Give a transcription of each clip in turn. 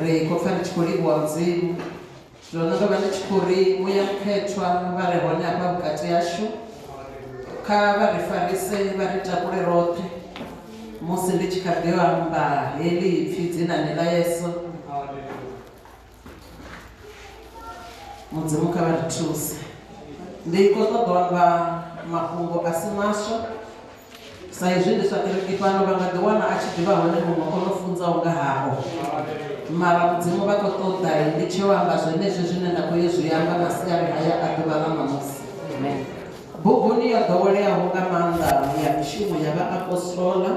Ri khou pfa ndi tshi khou livhuwa Mudzimu. Zwino nṋe ndo vha ndi tshi khou ri Muya Mukhethwa vha re hone hafha vhukati hashu kha vha ri farise vha ri takule roṱhe musi ndi tshi kha ḓi amba heḽi ipfi dzinani ḽa Yesu. Mudzimu kha vha ri thuse. Ndi khou ṱoḓa u amba mafhungo a si maswa sa izwi ndi sa kereke fhano vha nga ḓi wana a tshi ḓivha hone muṅwe o no funzaho nga haho mara Mudzimu vha khou ṱoḓa ndi tshi amba zwenezwi zwine nda khou yo zwi amba masiari haya a ḓuvha ḽa ṋamusi. Buguni yo ḓoweleaho nga maanḓa ya mishumo ya vhaapostola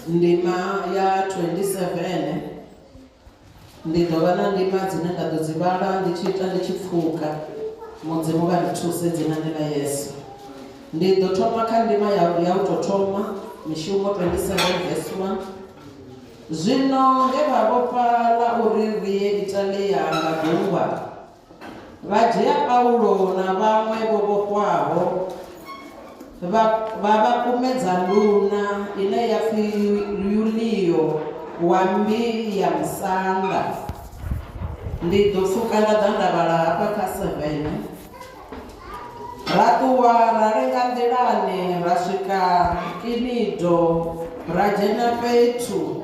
ndima ya 27 Ndi ḓo vha na ndima dzine nda ḓo dzi vhala ndi tshi ita ndi tshi pfuka. Mudzimu vha ri thuse dzinani ḽa Yesu. Ndi ḓo thoma kha ndima ya, ya u tou thoma, Mishumo 27 verse 1. Zwino nge vha vhofha ḽa uri ri ye Italia nga gungwa, Vha dzhia Paulo na vhaṅwe vho vhofhwaho vha vha vha kumedza nduna ine ya pfi Yulio wa mmbi ya musanda. Ndi ḓo pfuka nda ḓa nda vhala hafha kha 7. Ra ṱuwa ra lenga nḓilani ra swika Kinido ra dzhena fhethu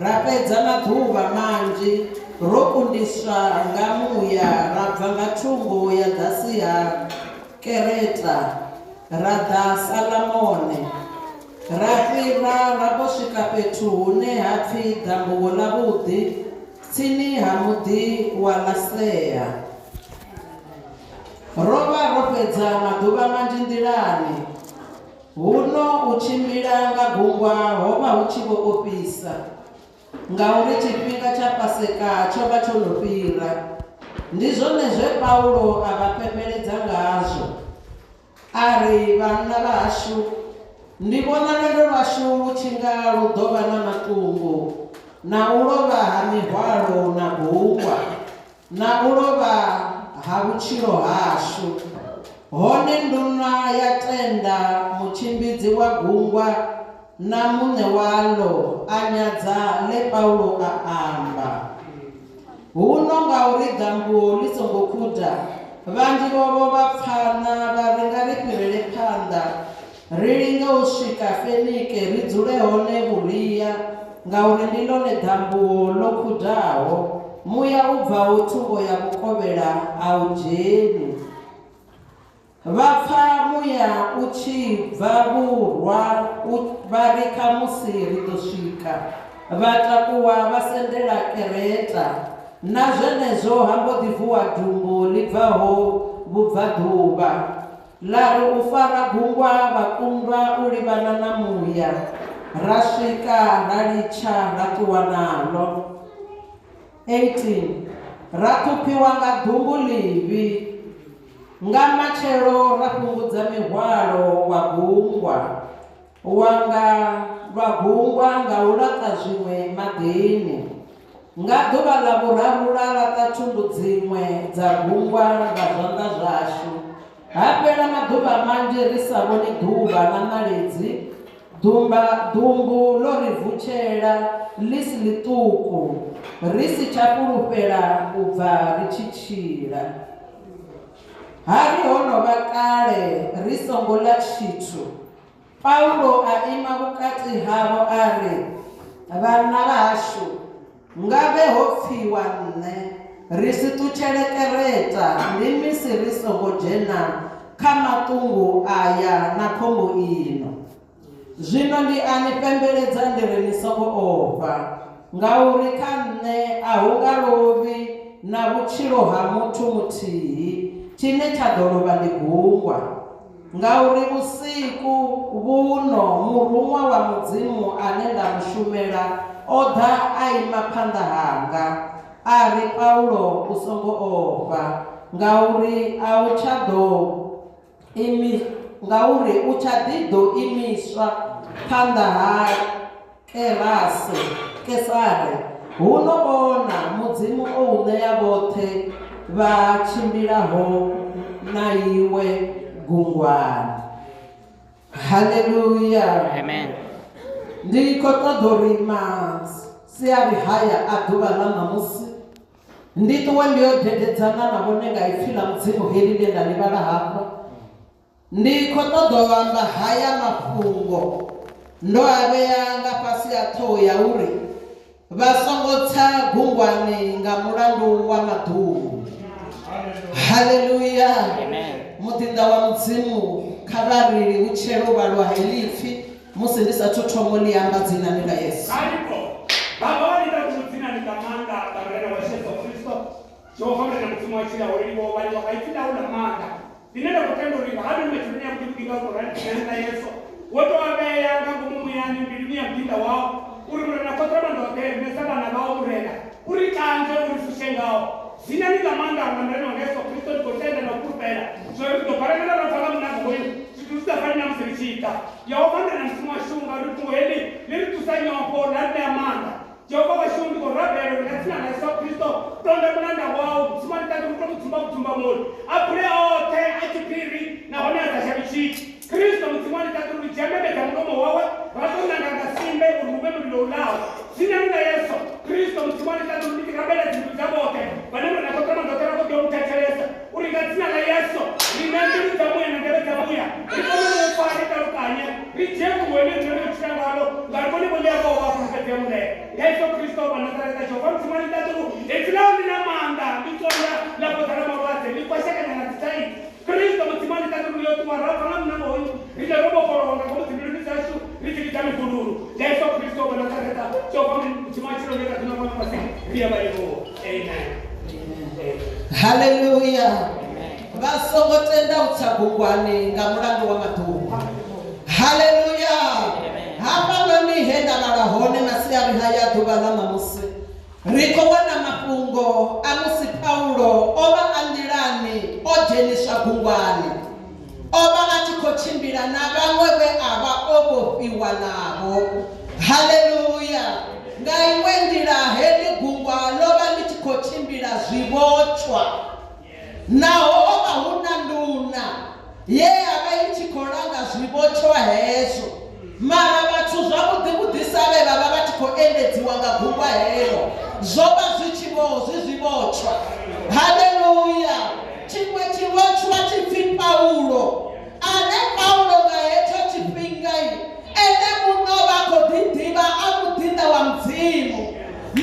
Ra fhedza maḓuvha manzhi ro kundiswa nga muya, ra bva nga thungo ya ḓasi ha Kereta ra ḓa Salamone. Ra fhira ra vho swika fhethu hune ha pfi Ḓambuwo Ḽavhuḓi, tsini ha muḓi wa Lasea. Ro vha ro fhedza maḓuvha manzhi nḓilani. Huno u tshimbila nga gungwa ho vha hu tshi vho ofhisa, ngauri tshifhinga tsha Paseka tsho vha tsho no fhira. Ndi zwone zwe Paulo a vha fhembeledza ngazwo, a ri, Vhanna vha hashu, ndi vhona lwendo lwashu lu tshi nga lu ḓo vha na maṱungu na u lovha ha mihwalo na gungwa. Na u lovha ha vhutshilo hashu. Hone nduna ya tenda mutshimbidzi wa gungwa na muṋe waḽo a nyadza ḽe Paulo a amba. Huno ngauri ḓambuwo ḽi songo khuda, vhanzhi vhovho vha pfana vha ri nga ri fhirele phanḓa Ri linge u swika Fenike ri dzule hone vhuria, ngauri ndi ḽone ḓambuwo ḽo khudaho, muya u bvaho thungo ya vhukovhela a u dzheni. Vha pfa muya u tshi bva vhurwa, vha ri khamusi ri ḓo swika. Vha takuwa vha sendela Kereta. Na zwenezwo ha mbo ḓi vuwa ḓumbu ḽi bvaho vhubvaḓuvha. Ḽa ri u fara gungwa vha kundwa u livhana na muya, ra swika ra litsha ra ṱuwa naḽo. 18 Ra ṱhuphiwa nga ḓumbu ḽivhi, nga matshelo ra fhungudza mihwalo wa gungwa, wa nga lwa gungwa nga u laṱa zwiṅwe maḓini. Nga ḓuvha ḽa vhuraru ra laṱa thundu dziṅwe dza gungwa nga zwanḓa zwashu. Ha fhela maḓuvha manzhi ri sa vhoni ḓuvha na ṋaledzi, ḓumba, ḓumbu ḽo ri vutshela ḽi si ḽiṱuku, ri si tsha fhulufhela u bva ri tshi tshila. Ha ri ho no vha kale ri songo ḽa tshithu, Paulo a ima vhukati havho a ri, Vhanna vha hashu, ngavhe ho pfiwa nṋe, ri si ṱutshele Kereta ndi misi ri songo dzhena kha maṱungu aya na khombo ino. Zwino ndi a ni fhembeledza ndi ri ni songo ofha, ngauri kha nṋe a hu nga lovhi na vhutshilo ha muthu muthihi, tshine tsha ḓo lovha ndi gungwa. Ngauri vhusiku vhuno muruṅwa wa Mudzimu ane nda mu shumela o ḓa a ima phanḓa hanga, a ri, Paulo, u songo ofha, ngauri a u tsha ḓo imi, ngauri u tsha ḓi ḓo imiswa phanḓa ha Kerase, Kesare. Huno vhona, Mudzimu o u ṋea vhoṱhe vha tshimbilaho na iwe gungwani. Haleluya. Amen. Ndi khou ṱoḓa uri masiari Masiari haya a ḓuvha ḽa ṋamusi ndi ṱuwe ndi yo dededzana na vhone nga ipfi ḽa Mudzimu heḽi ḽe nda ḽi vhala hafha. Ndi khou ṱoḓa u amba haya mafhungo ndo a vhea nga fhasi ha ṱhoho ya uri vha songo tsa gungwani nga mulandu wa maḓumbu. Haleluya! Muḓinḓa wa Mudzimu kha vha ri livhutshele u vhalwa heḽi ipfi musi ndi sathu thoma u ḽi amba dzinani ḽa Yesu. Alipo, Baba wa ḽiṱaḓulu dzinani ḽa maanḓa ḽa Murena washu Yesu Kristo, Jehova Murena Mudzimu wa tshilaho, livhuwa u vhaliwa nga ipfi ḽau ḽa maanḓa, ḽine nda khou tenda uri hano matsheloni a vhuḓi-vhuḓi nga u tou rali dzinani ḽa Yesu, wo tou a vhea nga ngomu muyani mbiluni ya muḓinḓa wau, uri Murena khotsi Ramaanḓaoṱhe, riṋe sa vhana vhau, Murena, u ri kanzwe, u ri fushe ngao. Dzinani ḽa maanḓa ḽa Murena wanga Yesu Kristo, ndi khou tenda na u fhulufhela zwa uri ri ḓo balangana ra bva nga muṋango hoyu, zwithu zwi sa fani na musi ri tshi ḓa. Yehova Murena Mudzimu washu, ngauri fhungo heḽi ḽi ri ṱusa nyofho ḽa ri ṋea maanḓa. Jehova washu, ndi khou rabela uri nga dzina ḽa Yesu Kristo, tonda mulanda wau, Mudzimu wa ḽiṱaḓulu, u tou mu dzumba vhudzumbamoni, a bvule oṱhe a tshiphiri nahone a sa shavhi tshithu. Kristo, Mudzimu wa ḽiṱaḓulu, ri dzhia mbembe dza mulomo wawe, ra tou nanga nga simbe uri hu vhe mulilo u ḽaho. Dzinani ḽa Yesu Kristo, Mudzimu wa ḽiṱaḓulu, ndi tshi rabela dzimbilu dza vhoṱhe vhane Murena khou tama ndoṱhe ra khou ḓo mu thetshelesa, uri nga dzina ḽa Yesu ri ṋee mbilu dza muya na nḓevhe dza muya, ri kone u pfa, ri ṱalukanye, ri dzhie fhungo heḽi rine ro tshila ngaḽo, ngauri vhone vho ḽi ambaho vha a fhulufhedzea Murena. Nga Yesu Kristo wa Nazaretha, Jehova Mudzimu wa ḽiṱaḓulu, ipfi ḽau ḽi na maanḓa, ḽi tonda, ḽa fhodza na malwadze, ḽi kwashekanya na dzithaidzo. Kristo Mudzimu wa ḽiṱaḓulu ri yo ṱuwa ra bva nga muṋango hoyu riṋe ro vhofholowa nga ngomu dzimbiluni dzashu ri tshi vhidza mivhululu nga Yesu Kristo wa Nazaretha Jehova Mudzimu wa tshilo nge ṱaḓulu na fhano fhasi ri a vha livhuwa. Amen. Haleluya! Vha songo tenda u tsa gungwani nga mulandu wa maḓumbu. Haleluya! Hafhanoni he nda vhala hone masiari haya ḓuvha ḽa ṋamusi, Ri khou wana mafhungo a musi Paulo o vha a nḓilani o dzheniswa gungwani. O vha a tshi khou tshimbila na vhaṅwe vhe a vha o vhofhiwa navho. Haleluya! Nga iṅwe nḓila heḽi gungwa ḽo vha ḽi tshi khou tshimbila zwivhotshwa. Naho ho vha hu na nduna ye ya vha i tshi khou langa zwivhotshwa hezwo, mara vhathu zwavhuḓi-vhuḓi sa vhe vha vha vha tshi khou endedziwa nga gungwa heḽo, zwo vha zwi tshi vho zwi zwivhotshwa. Haleluya! Tshiṅwe tshivhotshwa tshi pfi Paulo, ane Paulo nga hetsho tshifhinga ene muṋe o vha a khou ḓi ḓivha a muḓinḓa wa Mudzimu,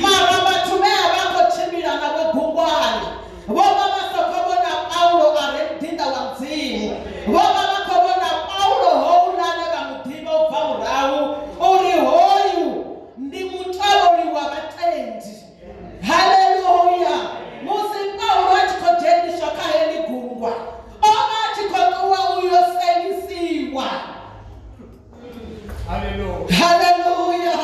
mara vhathu vhe a vha a khou tshimbila navho gungwani Vho vha vha sa khou vhona Paulo a re muḓinḓa wa Mudzimu. Vho vha vha khou vhona Paulo houḽa ane vha mu ḓivha u bva murahu uri hoyu ndi mutovholi wa vhatendi. Haleluya! Musi Paulo a tshi khou dzheniswa kha heḽi gungwa, o vha a tshi khou ṱuwa u yo sengisiwa. Haleluya!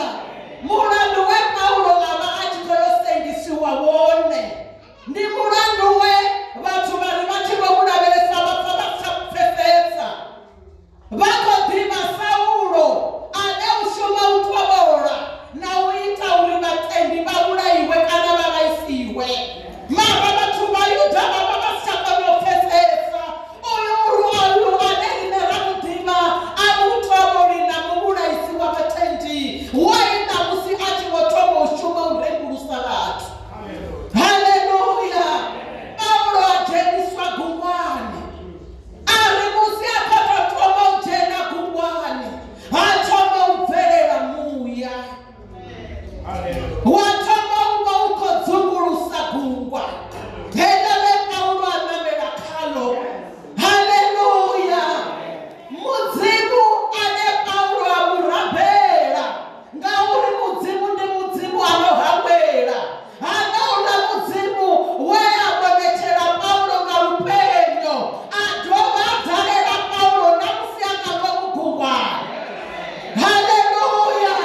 Mulandu we Paulo a vha a tshi khou yo sengisiwa wone Ndi mulandu we vhathu vha ri vha tshi vho mu lavhelesa vha pfa vha si tsha mu pfesesa. Vha khou ḓivha Saulo ane u shuma u tovhola na u ita uri vhatendi vha vhulaiwe kana vha vhaisiwe. Mara vhathu vha Yuda vha vha vha si tsha kona u pfesesa uyu uyu ane riṋe ra mu ḓivha a mutovholi na muvhulaisi wa vhatendi, why ṋamusi a tshi vho thoma u shuma u rembulusa vhathu. Haleluya! Paulo a dzheniswa gungwani. A ri musi a khou tou thoma u dzhena gungwani, ha thoma u bvelela muya. Wa thoma u vha u khou dzungulusa gungwa heḽo ḽe Paulo a ṋamela khaḽo. Haleluya! Mudzimu ane Paulo a mu rabela Ngauri Mudzimu ndi Mudzimu a no hangwela. Hana uḽa Mudzimu we a vhonetshela Paulo nga lupenyo, a dovha a dalela Paulo na musi a nga ngomu gungwani. Haleluya!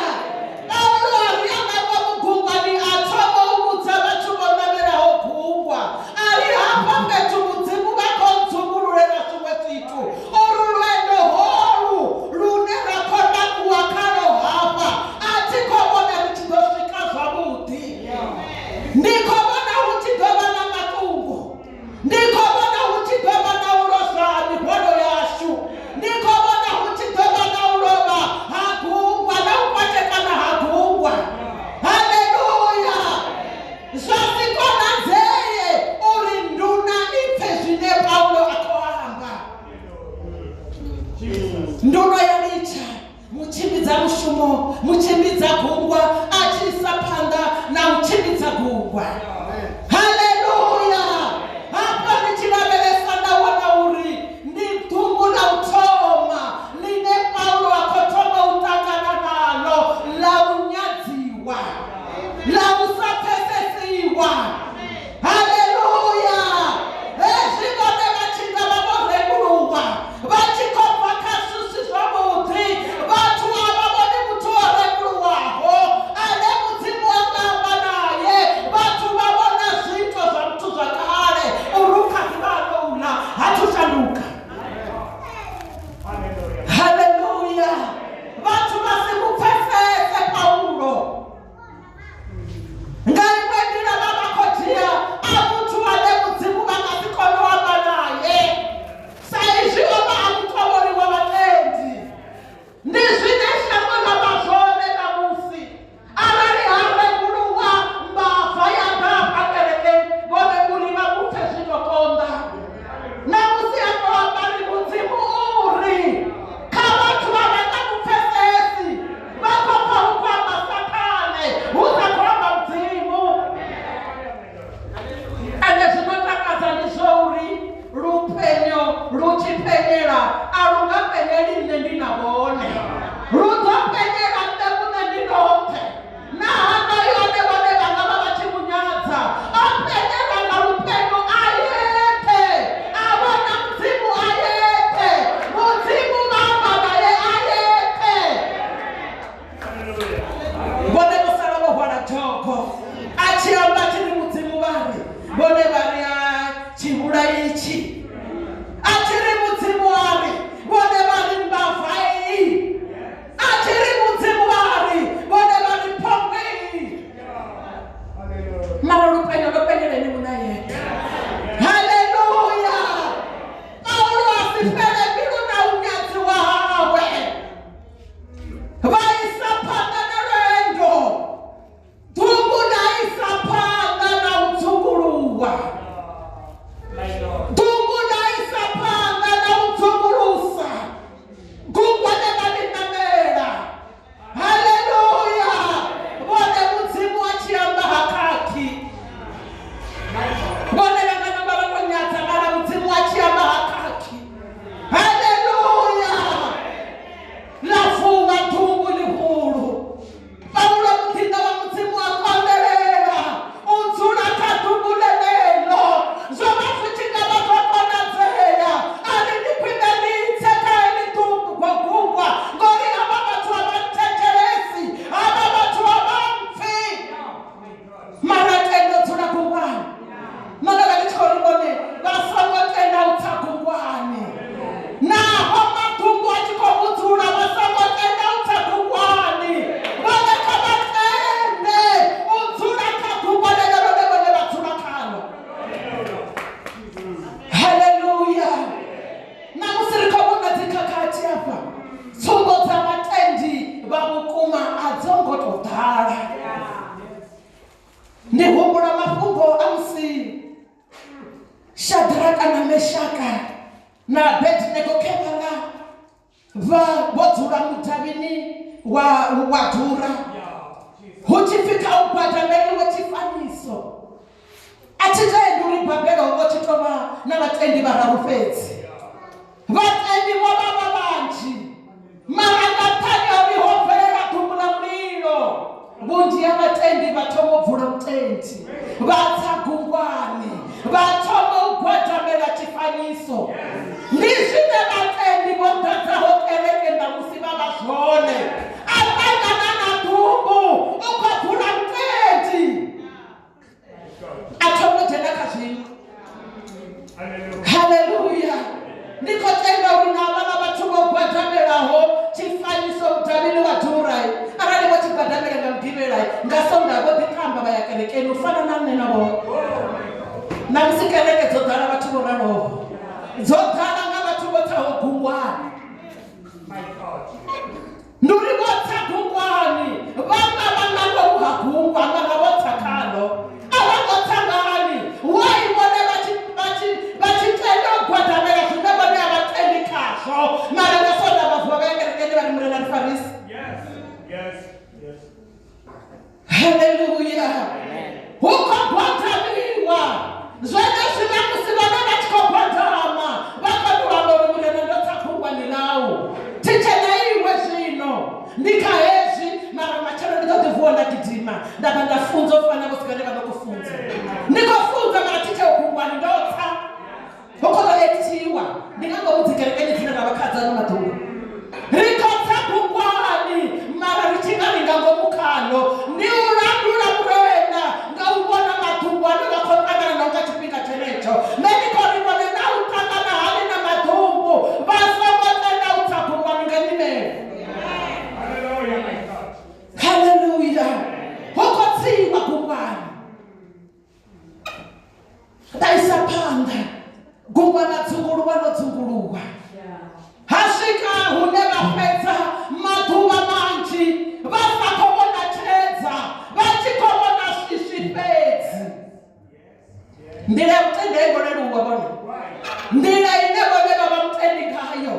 Paulo a ri a nga ngomu gungwani a thoma u vhudza vhathu vho ṋamelaho gungwa, a ri, Hafha fhethu Mudzimu vha khou ntsumbululela zwiṅwe zwithu. Ulu lwendo holu lune ra khou takuwa khalwo hafha, a thi khou vhona ri tshi ḓo swika zwavhuḓi. Ndi khou vhona hu tshi ḓo vha na maṱungu. Ndi khou vhona hu tshi ḓo vha na u lozwa ha mihwalo yashu. Ndi khou vhona hu tshi ḓo vha na u lovha ha gungwa na u kwashekana ha gungwa. Haleluya! gungwa. Haleluya! Hafha ndi tshi lavhelesa nda wana uri ndi ḓumbu ḽa u thoma ḽine Paulo a khou thoma u ṱangana naḽo ḽa u nyadziwa, ḽa u sa pfesesiwa. Haleluya! Hezwi vhone vha tshi nga vha vho rembuluwa, vha tshi khou bva kha zwisi zwavhuḓi, vhathu a vha vhoni muthu o rembuluwaho ane Mudzimu a nga amba naye. Vhathu vha vhona zwiito zwa muthu zwa kale uri u kha ḓi vha anouḽa, ha thu shanduka. Haleluya! Vhathu vha si mu pfesese Paulo. Nga iṅwe nḓila vha vha khou dzhia a muthu ane Mudzimu vha nga si kone u amba naye, sa izwi o vha a mutovholi wa vhatendi. Ndi zwine shango ḽa vha zwone ṋamusi. Arali ha rembuluwa mbava ya ḓa hafha kerekeni, vhone uri vha mu pfe zwi ḓo konḓa. Ṋamusi a tou amba ri Mudzimu uri kha vhathu vha vha nga mu pfesesi, vha khou pfa hu khou amba Sathane, hu sa khou amba Mudzimu. Ende zwi no takadza ndi zwa uri lupenyo lu tshi penyela a lu nga penyeli nṋe ndi na vhone, lu ḓo penyela nṋe muṋe ndi ndoṱhe. Na hanoyo ane vhone vha nga vha vha tshi mu nyadza, o penyelwa nga lupenyo a yeṱhe, a vhona Mudzimu a yeṱhe, Mudzimu vha amba naye a yeṱhe. Vhone vho sala vho hwala dzhogo, a tshi amba tshi ri Mudzimu vha ri, vhone vha ri a tshivhula itshi. A tshi ri Mudzimu a ri, vhone vha ri mbava iyi. A tshi ri Mudzimu vha ri, vhone vha ri phombwe iyi. Mara lupenyo lwo penyela ene muṋe a yeṱhe. Haleluya! Paulo a si fhele mbilu na u nyadziwa hawe, vha isa phanḓa na lwendo, ḓumbu ḽa isa phanḓa na u dzunguluwa, ḓumbu ḽa isa phanḓa na u dzungulusa gungwa ḽe vha ḽi ṋamela. Haleluya! Vhone Mudzimu a tshi amba ha khakhi, vhone vha nga namba vha to nyadza, mara Mudzimu a tshi amba ha khakhi. Haleluya! Ḽa vuwa ḓumbu ḽihulu. Paulo muḓinḓa wa Mudzimu a konḓelela u dzula kha ḓumbu ḽeneḽo. Zwo vha zwi tshi nga vha zwo konadzea, a ri ndi khwine ndi tse kha heḽi ḓumbu gungwa, ngori havha vhathu a vha nthetshelesi, havha vhathu a vha mpfi. Mara tenda u dzula gungwani. Nṋe nda vha ndi tshi khou ri vhone vha songo tenda u tsa gungwani, naho maḓumbu a tshi khou vhudzula, vha songo tenda u tsa gungwani. Vhone kha vha tende u dzula kha gungwa ḽeneḽo ḽe vhone vha dzula khaḽo. Haleluya! Ṋamusi ri khou vhona dzikhakhathi afha, tsumbo dza vhatendi vha vhukuma a dzo ngo tou ḓala. Ndi humbula mafhungo a musi Shadraka na Meshaka na Abednego khevhaḽa vha vho dzula mudavhini wa Dura, hu tshi pfi kha u gwadameliwe tshifanyiso. A thi tendi uri Babele ho vha tshi tou vha na vhatendi vhararu fhedzi, vhatendi vho vha vha vhanzhi, mara nga nṱhani ha uri ho bvelela ḓumbu ḽa mulilo, vhunzhi ha vhatendi vha thoma u bvula vhutendi, vha tsa gungwani, vha thoma u gwadamela tshifanyiso. Ndi zwine vhatendi vho ḓadzaho kereke ṋamusi vha vha zwone. A ṱangana na ḓumbu, u khou bvula vhutendi, a thoma u dzhena kha zwiṅwe. Haleluya! Ndi khou tenda uri na havhaḽa vhathu vho gwadamelaho tshifanyiso mudavhini wa Dura, arali vho tshi gwadamela nga Mugivhela, nga Sondaha vho ḓi tamba vha ya kerekeni u fana na nṋe na vhone. Ṋamusi kereke dzo ḓala vhathu vho raloho, dzo ḓala nga vhathu vho tsaho gungwani. Ndi uri vho tsa gungwani, vha nga vha nga ngomu ha gungwa, mara vho tsa khaḽo. A vha ngo tsa ngani? Why vhone vha tshi tenda u gwadamela zwine vhone a vha tendi khazwo, mara nga Sondaha vha vuwa vha ya kerekeni vha ri Murena ri farise. Yes, yes, yes. Haleluya! Hu Gungwa ḽa dzunguluwa ḽo dzunguluwa. Ha swika hune vha fhedza maḓuvha manzhi vha sa khou vhona tshedza, vha tshi khou vhona swiswi fhedzi. Nḓila ya vhutendi a i ngo leluwa vhone. Nḓila ine vhone vha vha mutendi ngayo,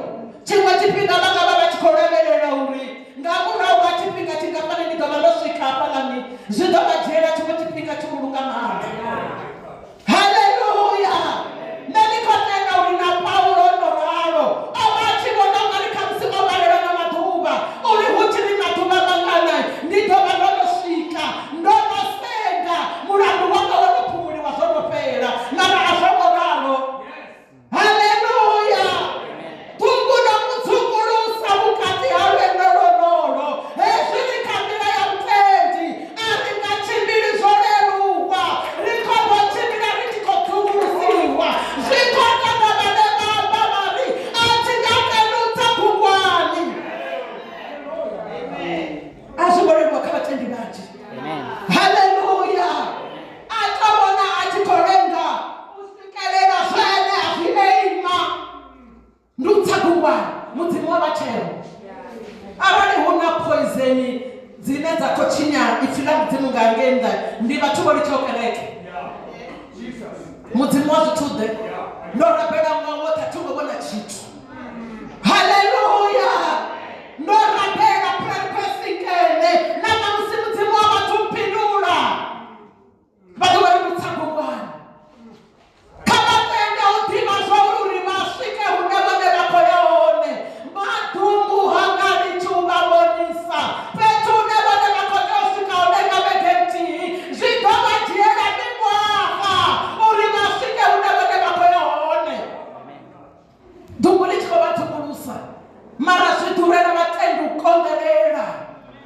tshiṅwe tshifhinga vha nga vha vha tshi khou lavhelela uri nga murahu ha tshifhinga tshingafhani ndi ḓo vha ndo swika hafhaḽani, zwi ḓo vha dzhiela tshiṅwe tshifhinga tshihulu nga maanḓa. Haleluya! Nṋe ndi khou tenda uri na Paulo o no ralo, o vha a tshi vhona ungari khamusi o vhalelwa nga maḓuvha, uri hu tshi ri maḓuvha mangana ndi ḓo vha ndo no swika, ndo no senga, mulandu wanga wo no phumuliwa zwo no fhela. Mara a zwo ngo ralo. Haleluya! Ḓumbu ḽo mu dzungulusa vhukati ha lwendo lwonolwo. Hezwi ri kha nḓila ya vhutendi, a ri nga tshimbili zwo leluwa. Ri khou ḓo tshimbila ri tshi khou dzungulusiwa. Zwi khou ṱoḓa vhane vha amba vha ri, A thi nga tendi u tsa gungwani. A zwi ngo leluwa kha vhatendi vhanzhi. Haleluya! A to vhona a tshi khou lenga u swikelela zwe ene a zwi aima. Ndi u tsa gungwani, Mudzimu wa vhatshelo. Arali hu na poison dzine dza khou tshinya ipfi ḽa Mudzimu nga ngei nnḓa, ndi vhathu vho litshaho kereke. Mudzimu wa zwithu ḓe. Ndo rabela ṅwaha woṱhe a thi ngo vhona tshithu. Haleluya! Ndo rabela prayer request nkene na ṋamusi Mudzimu wa vhathu mphindula. Vha ḓo vha ri ndi tsa gungwani. Kha vha tende u ḓivha zwa uri vha swike hune vhone vha khou ya hone. Maḓumbu ha nga litshi u vha vhonisa fhethu hune vhone vha khou tea u swika hone nga vhege nthihi. Zwi ḓo vha dzhiela miṅwaha uri vha swike hune vhone vha khou ya hone. Ḓumbu ḽi tshi khou vha dzungulusa, mara zwi ḓurela vhatendi u konḓelela.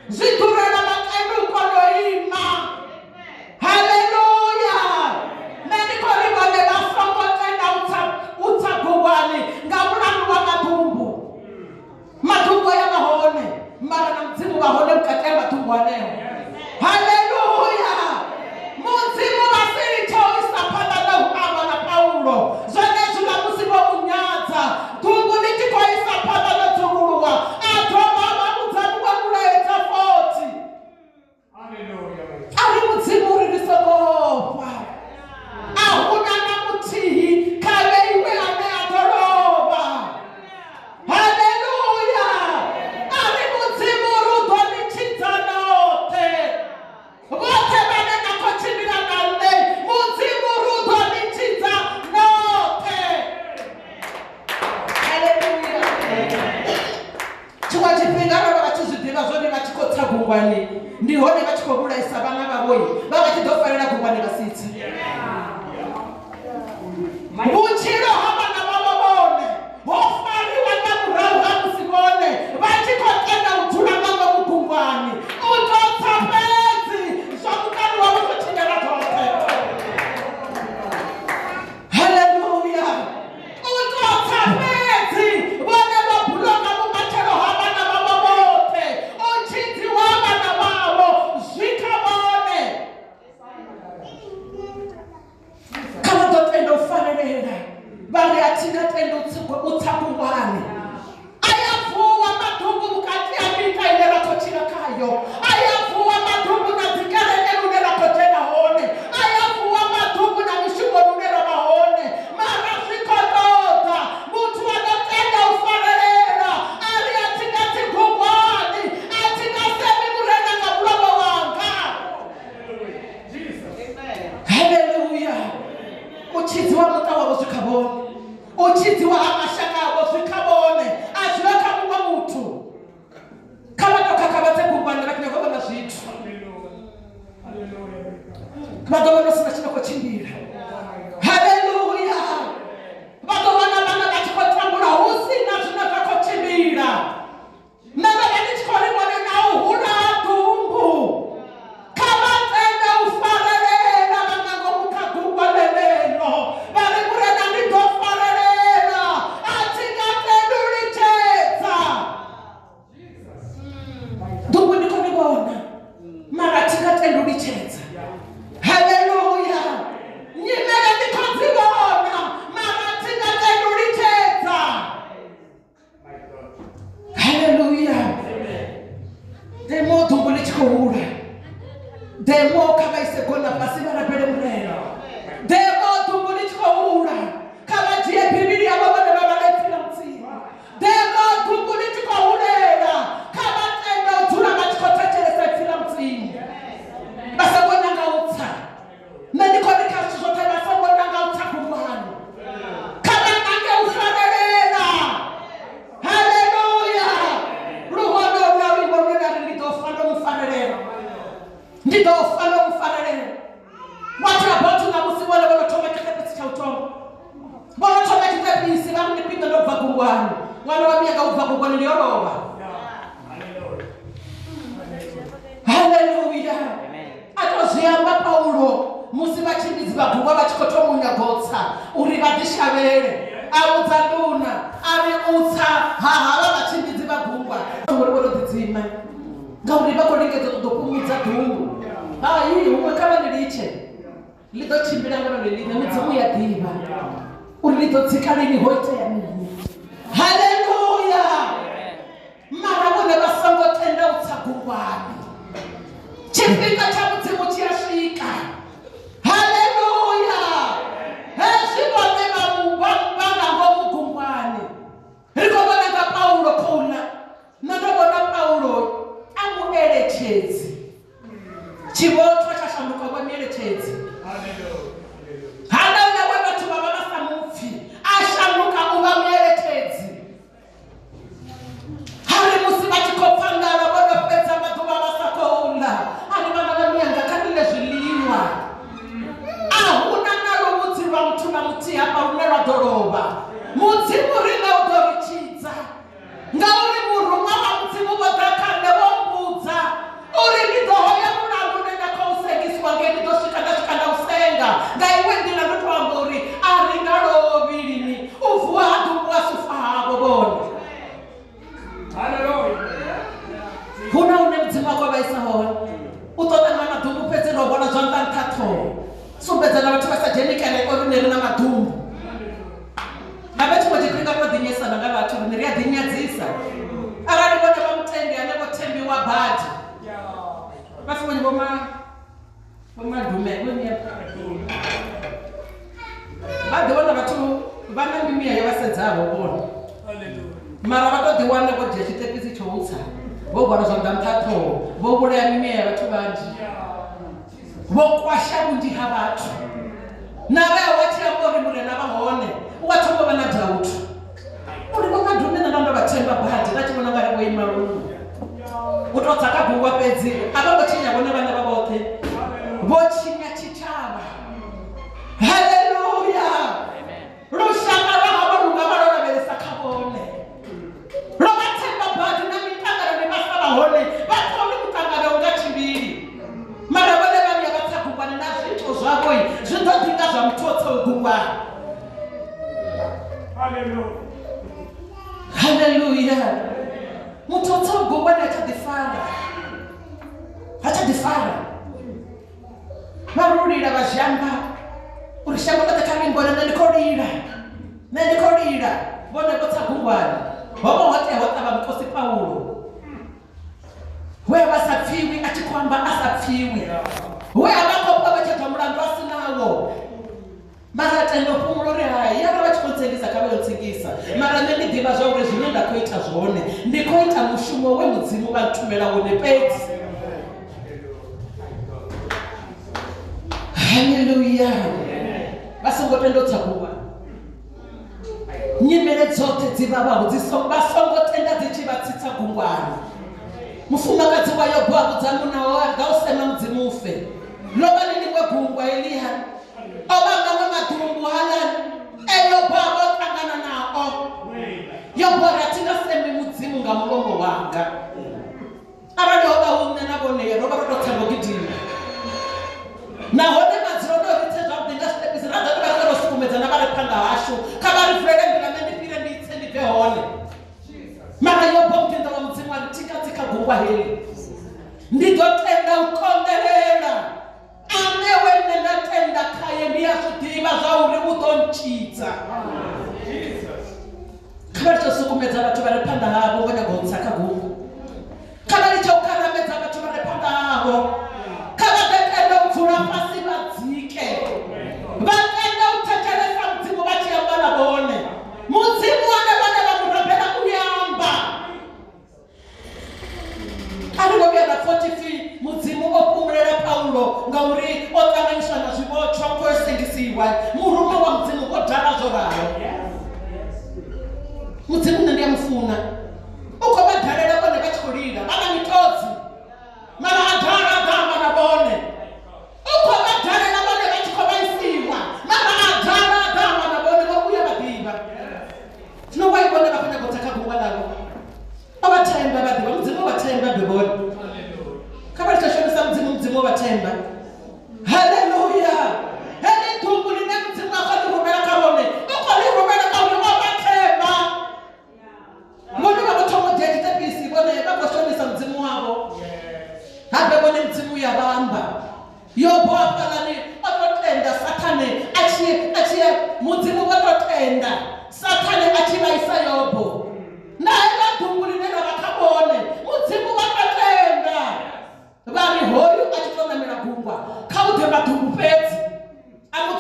Zwi ḓurela vhatendi u kona u ima. Haleluya! Nṋe ndi khou ri vhone vha songo tenda u tsa u tsa gungwani nga mulandu wa maḓumbu. Maḓumbu a ya vha hone, mara na Mudzimu vha hone vhukati ha maḓumbu aneo. Haleluya! Mudzimu vha si litshe u isa phanḓa na u amba na Paulo. Zwenezwiḽa musi vho mu nyadza, ḓumbu ḽi tshi khou isa phanḓa ḽo dzunguluwa, a dovha a vha vhudza muṅwe mulaedza futhi. A ri Mudzimu uri ri songo ofha. A huna na muthihi kha vheiwe ane a ḓo lovha. Haleluya! A ri Mudzimu uri u ḓo ni tshidza noṱhe. Vhoṱhe vhane na khou tshimbila na nṋe, Mudzimu uri u ḓo ni tshidza noṱhe. Haleluya! Tshiṅwe tshifhinga vha vha vha tshi zwi ḓivha zwori vha tshi khou tsa gungwani ndi hone vha tshi khou vhulaisa vhana vhavho, vha vha tshi ḓo falela gungwani vha si tse. Vhutshilo ha vhana vhavho vhone ho fariwa nga murahu ha musi vhone vha tshi khou tenda u dzula nga ngomu gungwani. U tou tsa fhedzi zwa muṱani wavho zwo tshinyala zwoṱhe. Haleluya! U tou tsa fhedzi vhone vho buloka vhumatshelo ha vhana vhavho vhoṱhe, u tshidziwa ha vhana vhavho zwi kha vhone. Kha vha ḓo tenda u farelela vha ri a thi nga tendi u tsa gungwani. A ya vuwa maḓumbu vhukati ha miṱa ine ra khou tshila khayo. A ya vuwa maḓumbu na dzikerekeni hune ra khou dzhena hone. A ya vuwa maḓumbu na mishumoni hune ra vha hone. Mara zwi khou ṱoḓa muthu a no tenda u farelela. A ri a thi nga tsi gungwani, a thi nga semi Murena nga mulomo wanga. Haleluya! U tshidziwa muṱa wavho zwi kha vhone. U tshidziwa ha mashaka avho zwi kha vhone, a zwi vhe kha muṅwe muthu. Kha vha tou khakha vha tse gungwani vha tshi nyaga u vhona zwithu. Vha ḓo vhona hu si na tshi no khou tshimbila. Haleluya! Vha ḓo vhona vhana vha tshi khou tambula hu si na zwine zwa khou tshimbila. Nṋe ndo vha ndi tshi khou ri vhone na u hula ha ḓumbu. Kha vha tende u farelela vha nga ngomu kha gungwa ḽeneḽo. Vha ri, Murena, ndi ḓo farelela. A thi nga tendi u litshedza. Ḓumbu ndi khou ḽi vhona, mara a thi nga tendi u litshedza. Haleluya! nṋe ndo bva gungwani ṅwana wa miyanga u bva gungwani ndi yo lovha. Haleluya. A to zwi amba Paulo musi vhatshimbidzi vha gungwa vha tshi khou thoma u nyaga u tsa uri vha ḓishavhele, a vhudza nduna a ri u tsa ha havha vhatshimbidzi vha gungwa uri vho to ḓidzima ngauri vha khou lingedza u ṱoḓa u fhumudza ḓumbu. Hai, huṅwe kha vha ḽi litshe ḽi ḓo tshimbila nga lone ḽiṋe, Mudzimu ya ḓivha uri ḽi ḓo dzika lini, ho itea mini. Haleluya. Mara vhone vha songo tenda u tsa gungwani. Tshifhinga tsha Mudzimu tshi a swika. Haleluya. Hezwi vhone vha vha nga ngomu gungwani, ri khou vhona nga Paulo khouḽa. Nṋe ndo vhona Paulo a mueletshedzi. Tshivhotshwa tsha shanduka vha mueletshedzi. Hana we vhathu vha vha vha sa mupfi, a shanduka u vha mueletshedzi. Ha ri musi vha tshi khou pfa nḓala vho no fhedza maḓuvha vha sa khou ḽa, a ri vhana vha miyanga kha ri ḽe zwiḽiwa. A huna na luvhudzi lwa muthu na muthihi hafha lune lwa ḓo lovha. Mudzimu riṋe u ḓo ri tshidza, ngauri muruṅwa wa Mudzimu vho ḓa kha nṋe vho mmbudza uri ndi ḓo hoya mulandu une nda khou sengiswa nge ndi ḓo swika nda swika nda u senga. Nga iṅwe nḓila ndo tou amba uri a ri nga lovhi lini, u vuwa ha ḓumbu a sufa havho vhone. Hu na hune Mudzimu a khou vhaisa hone. U ṱoḓa nga maḓumbu fhedzi ro vhona zwanḓa nṱha ṱhoho. Sumbedza na vhathu vha sa dzheni kereke uri ri na maḓumbu. Habe tshiṅwe tshifhinga ro ḓinyesana nga vhathu, riṋe ri a ḓinyadzisa. Arali vhone vha mutendi ane vho thembiwa badi, vha si vhone vho madume vha ḓi wana vhathu vha na mimiya yo vha sedzaho vhone, mara vha to ḓi wana vho dzhia tshiṱepisi tsho u tsa, vho gwala zwanḓa nṱha ṱhoho, vho vhulaya mimiya ya vhathu vhanzhi, vho kwasha vhunzhi ha vhathu. Na vhea wa tshi amba uri Murena vha hone, u a thoma vha na doubt uri vho madume nṋe ndo vha themba badi, vha tshi vhona nga ri vho ima luṅwe u to tsa kha gungwa fhedzi a vha ngo tshinya vhone vhaṋe vha vhoṱhe, vho tshinya tshitshavha. Haleluya. Lushaka lwa havho lu nga vha lwo lavhelesa kha vhone, lwo vha themba badi na miṱanganoni vha sa vha hone, vha pfa uri muṱangano u nga tshimbili, mara vhone vha vhuya vha tsa gungwani na zwiito zwavho zwi ḓo ḓi nga zwa muthu o tsaho gungwani. Haleluya. Muthu o tsaho gungwani ha tsha ḓifara, ha tsha ḓifara. Vha ri u lila vha zhamba uri shango ḽoṱhe kha ri mbone, nṋe ndi khou lila, nṋe ndi khou lila. Vhone vho tsa gungwani, ho vha ho tea ho ṱavha mukosi Paulo, we a vha sa pfiwi a tshi khou amba a sa pfiwi, we a vha khou pavhetshedzwa mulandu a si nawo. Mara tenda u fhumula uri hai, arali vha tshi khou ntsengisa kha vha yo ntsengisa, mara nṋe ndi ḓivha zwa uri zwine nda khou ita zwone ndi khou ita mushumo we Mudzimu vha nthumela wone fhedzi. Haleluya. Vha songo tenda u tsa gungwani. Nyimele dzoṱhe dzi vhavhaho dzi vha songo tenda dzi tshi vha tsitsa gungwani. Mufumakadzi wa Yobo a vhudza munna wawe a ri, ḓa u sema Mudzimu fe. Ḽo vha ḽi ḽiṅwe gungwa heḽia, o vha maṅwe maḓumbu haḽani e Yobo a vha o ṱangana nao. Yobo a ri, a thi nga semi Mudzimu nga mulomo wanga. Arali ho vha hu nṋe na vhone, ro vha ro tou tsa ngo gidima. Nahone madzulo ndo ri tse zwavhuḓi nga zwiṱepisi, ra ḓo dovha ra tou sukumedza na vha re phanḓa hashu, kha vha ri vulele nḓila nṋe ndi fhire ndi tse ndi bve hone. Mara Yobo muḓinḓa wa Mudzimu a ri, thi nga tsi kha gungwa heḽi, ndi ḓo tenda u konḓelela. Ane we nṋe nda tenda khaye ndi a zwi ḓivha zwa uri u ḓo ntshidza. Kha vha litshe u sukumedza vhathu vha re phanḓa havho vho nyaga u tsa kha gungwa. Kha vha litshe u kharamedza vhathu vha re phanḓa havho. Kha vha ḓe tende u dzula fhasi vha dzike, vha tende u thetshelesa Mudzimu vha tshi amba na vhone. Mudzimu ane vhone vha mu rabela u ya amba. A ri ngo vhuya ra pfa tshi pfi Mudzimu o fhumulela Paulo ngauri o ṱanganyiswa na zwivhotshwa u khou yo sengisiwa. Muruṅwa wa Mudzimu o dala zwo ralo. Mudzimu nṋe ndi a mu funa. U khou vha dalela vhone vha tshi khou lila vha na miṱodzi, mara a dala a ḓa amba na vhone. U khou vha dalela vhone vha tshi khou vhaisiwa, mara a dala a ḓa amba na vhone vho vhuya vha ḓivha.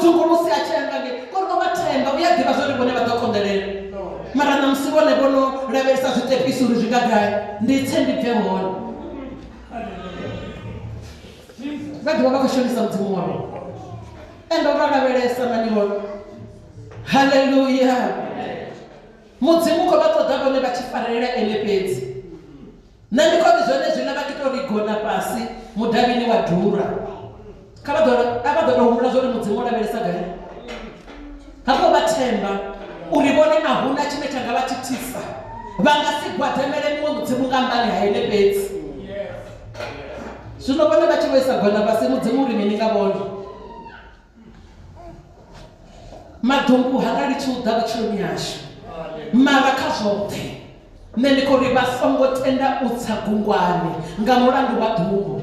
Sungulusi a tshi anga ngei kori o vha themba u ya ḓivha zwori vhone vha ḓo konḓelela mara ṋamusi vhone vho no lavhelesa zwiṱepisi uri zwi nga gai ndi tse ndi bve hone vha ḓivha vha khou shonisa mudzimu wavho ende vha lavhelesa mani vhone haleluya mudzimu khou vha ṱoḓa vhone vha tshi farelela ene fhedzi nṋe ndi khou ri zwone zwiḽa vha tou ri gona fhasi mudavhini wa dura kha vha ḓo a vha ḓo tou humbula zwori mudzimu o lavhelesa gai hafho vha themba uri vhone a huna tshine tsha nga vha thithisa vha nga si gwadamele muṅwe mudzimu nga nnḓani ha ene fhedzi zwino vhone vha tshi vho isa gona fhasi mudzimu uri mini nga vhone maḓumbu ha nga litshi u ḓa vhutshiloni hashu mara kha zwoṱhe nṋe ndi khou ri vha songo tenda u tsa gungwani nga mulandu wa ḓumbu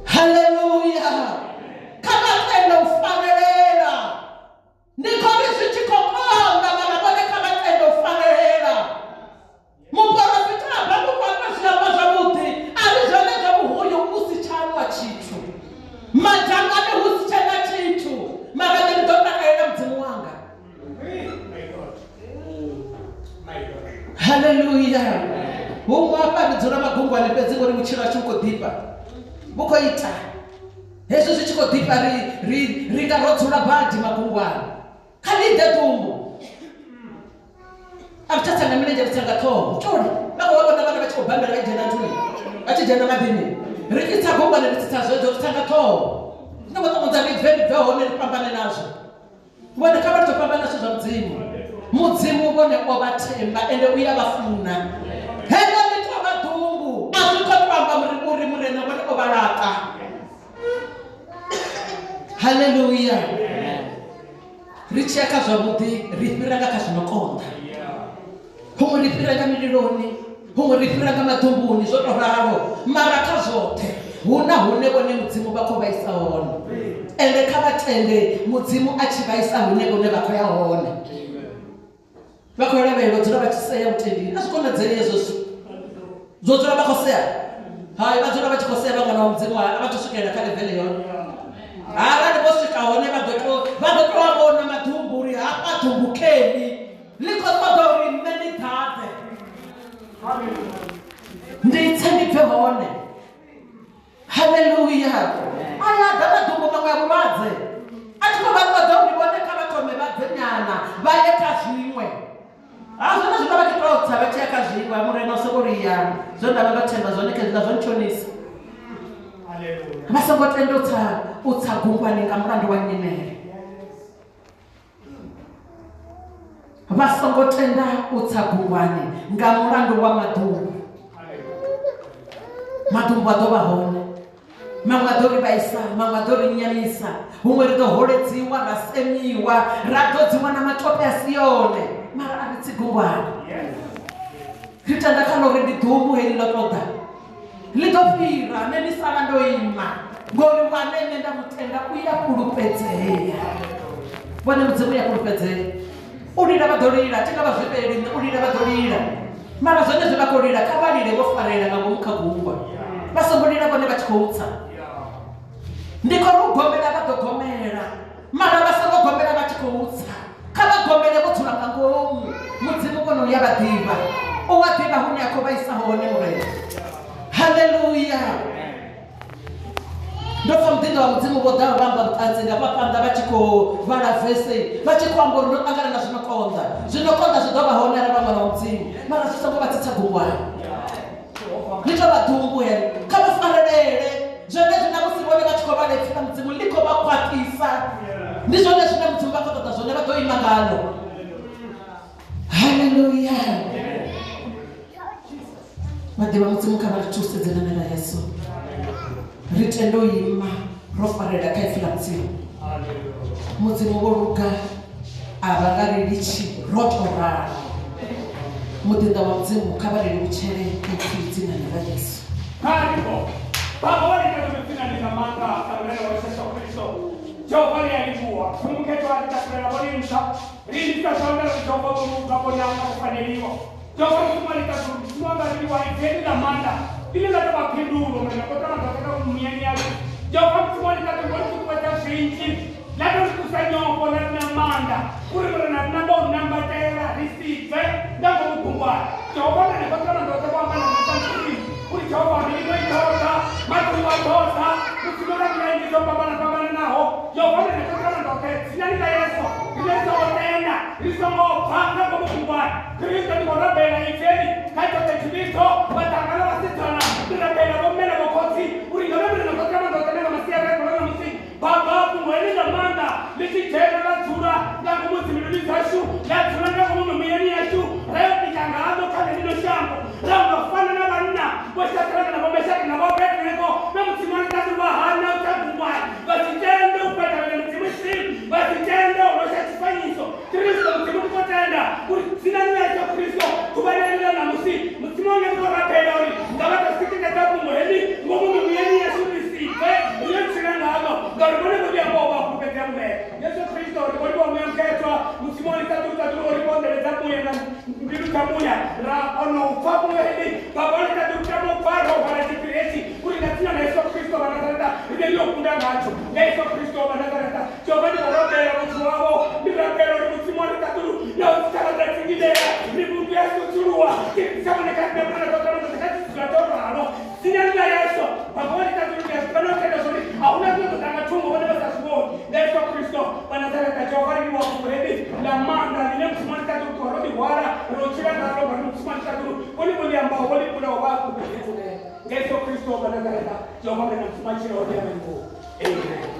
haleluya kha vha tende u farelela ndi khou ri zwi tshi khou konḓa mara vhone kha vha tende u farelela muporofita Habakuku a tou zwi amba zwavhuḓi a ri zwone zwa vhuhuyu u si tsha nwa tshithu madzangani hu si tshe na tshithu mara nṋe ndi ḓo takalela mudzimu wanga haleluya huṅwe hafha ri dzula magungwani fhedzi ngori vhutshilo hashu vhu khou ḓifha vhu khou ita hezwi zwi tshi khou ḓifha ri ri ri nga ro dzula badi magungwani kha ḽi ḓe ḓumbu a ri tsha tsa nga milenzhe ri tsa nga ṱhoho tshone vha khou vha vhona vhana vha tshi khou bambela vha dzhena nthuni vha tshi dzhena maḓini ri tshi tsa gungwani ri tsitsa zwedzo ri tsa nga ṱhoho zwino vho ṱoḓa ri bve ri bve hone ri fhambane nazwo vhone kha vha ri tou fhambana zwithu zwa mudzimu mudzimu vhone o vha themba ende u ya vha funa heḽo ḽi tou vha ḓumbu a zwi khou tou amba uri murena vhone o vha laṱa haleluya ri tshi ya kha zwavhuḓi ri fhira nga kha zwino konḓa huṅwe ri fhira nga mililoni huṅwe ri fhira nga maḓumbuni zwo to ralo mara kha zwoṱhe hu na hune vhone mudzimu vha khou vhaisa hone ende kha vha tende mudzimu a tshi vhaisa hune vhone vha khou ya hone vha khou lavhelela dzula vha tshi sea vhutendini a zwi konadzei hezwo zwithu zwo dzula vha khou sea hai vha dzula vha tshi khou sea vha ṅwana wa mudzimu a vha thu swikelela kha levele yone arali vho swika hone vha ḓo to vha ḓo to vhona maḓumbu uri hafha ḓumbukeni ḽi khou ṱoḓa uri nṋe ndi ḓadze ndi tse ndi bve hone haleluya a ya ḓa maḓumbu maṅwe a vhulwadze a tshi khou vha ṱoḓa uri vhone kha vha thome vha bve nyana vha ye kha zwiṅwe ha zwone zwi vha tshi tou tsa vha tshi ya kha zwiṅwe murena u soko ri ya zwe nda vha ndo themba zwone khezwiḽa zwo ntshonisa vha songo tenda u tsa gungwani nga mulandu wa nyimele vha songo tenda u tsa gungwani nga mulandu wa maḓumbu maḓumbu a ḓo vha hone maṅwe a ḓo ri vhaisa maṅwe a ḓo ri nyamisa huṅwe ri ḓo holedziwa ra semiwa ra ḓodziwa na matope a si yone mara a ri tsi gungwani ri tenda kha ḽa uri ndi ḓumbu heḽi ḽo ṱoḓa ḽi ḓo fhira nṋe ndi sala ndo ima ngori wane nṋe nda mutenda u ya fhulufhedzea vhone mudzimu ya fhulufhedzea u lila vha ḓo lila thi nga vha zwifheli nṋe u lila vha ḓo lila mara zwone zwe vha khou lila kha vha lile vho farela nga ngomu kha gungwa vha songo lila vhone vha tshi khou tsa ndi khou ri u gomela vha ḓo gomela mara vha songo gomela vha tshi khou tsa kha vha gomele vho dzula nga ngomu mudzimu vhone u ya vha ḓivha u wa ḓivha hune a khou vha isa hone murena haleluya ndo pfa muḓinḓa wa mudzimu vho ḓaho vha amba vhuṱanzi nga fha phanḓa vha tshi khou vhala vese vha tshi khou amba uri ndo ṱangana na zwino konḓa zwino konḓa zwi ḓo vha hone arali vha ṅwana wa mudzimu mara zwi songo vha tsitsa gungwani ḽi tou vha ḓumbu heḽo kha vha farelele zwenezwi na musi vhone vha tshi khou vhala ipfi ḽa mudzimu ḽi khou vha khwaṱhisa ndi zwone zwine mudzimu vha khou ṱoḓa zwone vha ḓo ima ngalo haleluya vha ḓivha mudzimu kha vha ri thuse dzinani ḽa yesu ri tende u ima ro farela kha ipfi ḽa mudzimu mudzimu vho luga a vha nga ri litshi ro to ralo muḓinḓa wa mudzimu kha vha ri livhutshele ipfi dzinani ḽa yesu Karibu. Baba wa ḽiṱaḓulu dzinani ḽa maanḓa ḽa Murena wa Yesu Kristo. Jehova ri a livhuwa. Mudzimu mukhethwa ri takulela vhone nṱha. Ri lisa zwanḓa ri Jehova vho luga vho nanga vho faneliwa. Jehova Mudzimu wa ḽiṱaḓulu Mudzimu wanga ri livhuwa ipfi heḽi ḽa maanḓa ḽine ḽa tou vha phindulo Murena kho ṱwa maḓoṱhe kha muyani yashu. Jehova Mudzimu wa ḽiṱaḓulu vho ri ṱuṱuwedza zwinzhi ḽa tou ri nyofho ḽa ri ṋea maanḓa uri Murena ri namba u nambatela ri si bve nga ngomu gungwani. Jehova Murena khotsi wa maanḓa oṱhe vho amba na nṋe sa mushumi uri Jehova milingo i ḓo ḓa, maṱungu a ḓo ḓa, Mudzimu na milangi dzo fhambana fhambananaho. Jehova Murena khotsi wa maanḓa oṱhe dzinani ḽa Yesu riṋe ri songo tenda, ri songo bva nga ngomu gungwani. Kristo ndi khou rabela ipfi heḽi kha tshoṱhe tshivhidzo, vhaṱhannga na vhasidzana, ndi rabela vhomme na vhokhotsi uri ngavhe Murena khotsi wa maanḓa oṱhe na nga masiari a ḓuvha ḽa ṋamusi Baba, fhungo heḽi ḽa maanḓa ḽi tshi dzhena ḽa dzula nga ngomu dzimbiluni dzashu, ḽa dzula nga ngomu mimuyani yashu, ra yo tika ngaḽo kha ḽeneḽo shango, ra nga fana na vhanna vho Shadraka na vho Meshaki na vho Abednego na Mudzimu wa ḽiṱaḓulu vha hana u tsa gungwani, vha si tende u gwadamela midzimu isili, vha si tende u losha tshifanyiso. Kristo, Mudzimu, ndi khou tenda uri dzinani ḽa Yesu Kristo, ḓuvha ḽeneḽi ḽa ṋamusi, Mudzimu wanga, ndi khou rabela uri nga vha tou sitikedza fhungo heḽi ngomu mimuyani yashu ri si bve, ri yo tshila ngaḽo, ngauri vhone vho ḽi ambaho vha a fulufhedzea Murena. Yesu Kristo, ri khou livhuwa Muya Mukhethwa, Mudzimu wa ḽiṱaḓulu-ṱaḓulu o ri fha nḓevhe dza muya na mbilu dza muya, ra kona u pfa fhungo heḽi. Baba wa ḽiṱaḓulu, tama u pfa ro hwala tshiphiri hetshi, uri nga dzina ḽa Yesu Kristo wa Nazareta ri vhe ri yo kunda ngatsho. Nga Yesu Kristo wa Nazareta, Jehova, ndi khou rabela muthu wavho, ndi rabela uri Mudzimu wa ḽiṱaḓulu na u dzithavha dza tsingilea, mivhundu ya sudzuluwa, tshilidzi tsha vhone kha riṋe Murena ḓo ṱalutshedza kha dzula dzo ralo. Dzinani ḽa Yesu, Baba wa ḽiṱaḓulu, ndi a zwi ḓivha na u tenda zwa uri a hu na zwine zwa ḓa nga thungo vhone vha sa zwi vhoni. Nga Yesu Kristo wa Nazareta, Jehova, ri livhuwa fhungo heḽi ḽa maanḓa ḽine Mudzimu wa ḽiṱaḓulu ṱuwa ro ḓi hwala, ro tshila ngaḽo, ngauri Mudzimu wa ḽiṱaḓulu vhone vho ḽi ambaho, vho ḽi bulaho vha a fhulufhedzea. Nga Yesu Kristo wa Nazareta, Jehova Murena Mudzimu a tshilaho ndi a livhuwa. Amen.